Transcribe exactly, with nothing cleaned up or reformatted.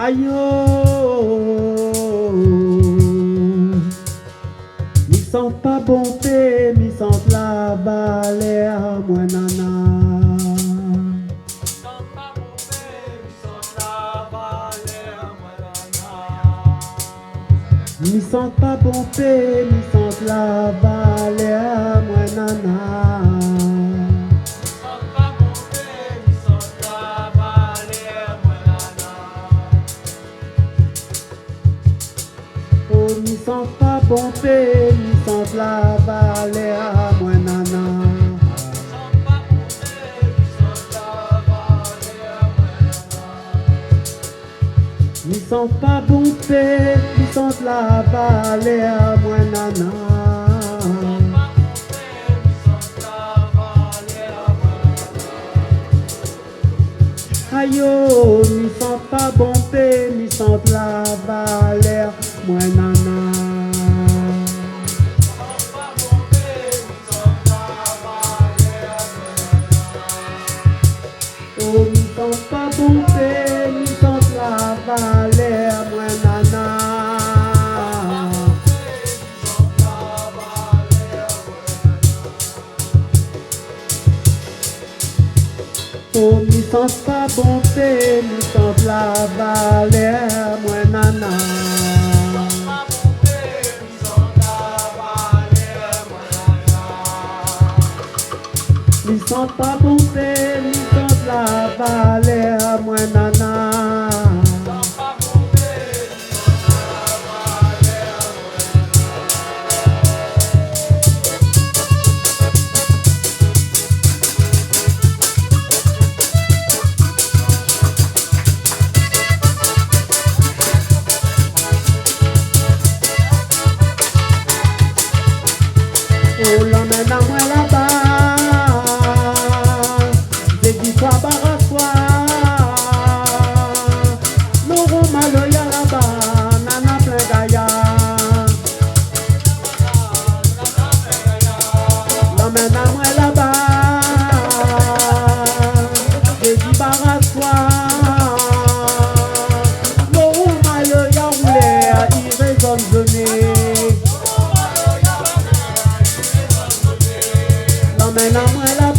Ayo, mi sant pa bonpé, mi sant la valèr, moin nana. Mi sant pa bonpé, mi sant la valèr, moin nana. Oh, mi sant pa bonpé, mi sant la valèr, moin nana. Mi sant pa bonpé, mi sant la valèr, moin nana. Ayo, mi sant pa bonpé, mi sant la valèr, moin nana. Oh, mi sant pa bonpé, mi sant la valèr, moin nana. Oh, mi sant pa bonpé, mi sant la valèr, moin nana. Mi sant pa bonpé, mi sant la valèr, moin nana. Oh, lanmèn amoin laba, Zégi Soir, Bara Soir, Laurent Maloya laba, nana plin gayar. Lanmèn amoin laba, Zégi Bara Soir, Laurent Maloya roulèr, i rézone zoné. Lanmèn amoin la